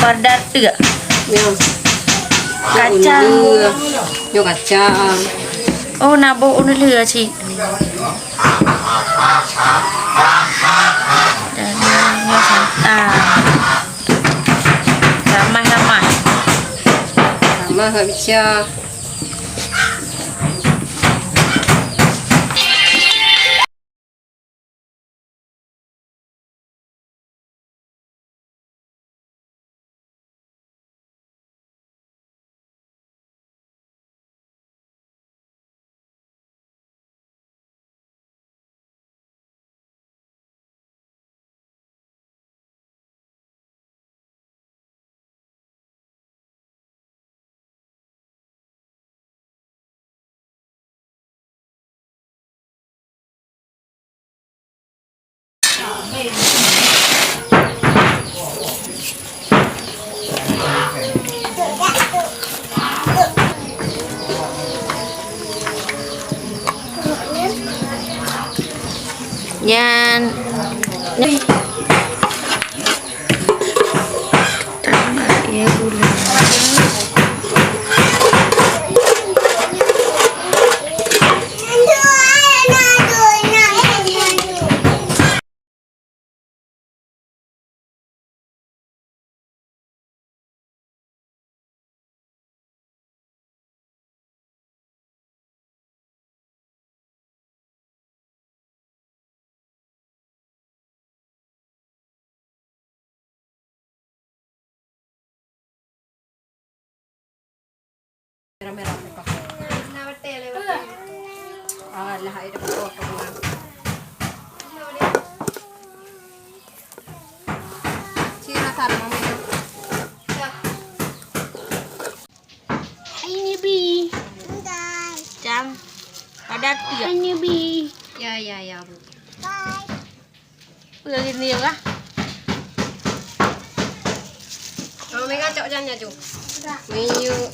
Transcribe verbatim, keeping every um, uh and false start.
Bardat teuk. Ya. Kacang. Nyoe kacang. Oh, na boh uneulheueh cit. Dan nyoe santan. Ramah-ramah. Ramah, Kak Bica. Nyan. Tambah ya gula. Merah-merah muka. Ah, lah, air dah kotor, kotor. Cik, rasa ada mami. Ini bi. Cang. Ada tiap. Ini bi. Ya, ya, ya, Bu. Peue lagèe nyoe kah? Oh, mega cok jan aju. Miyup.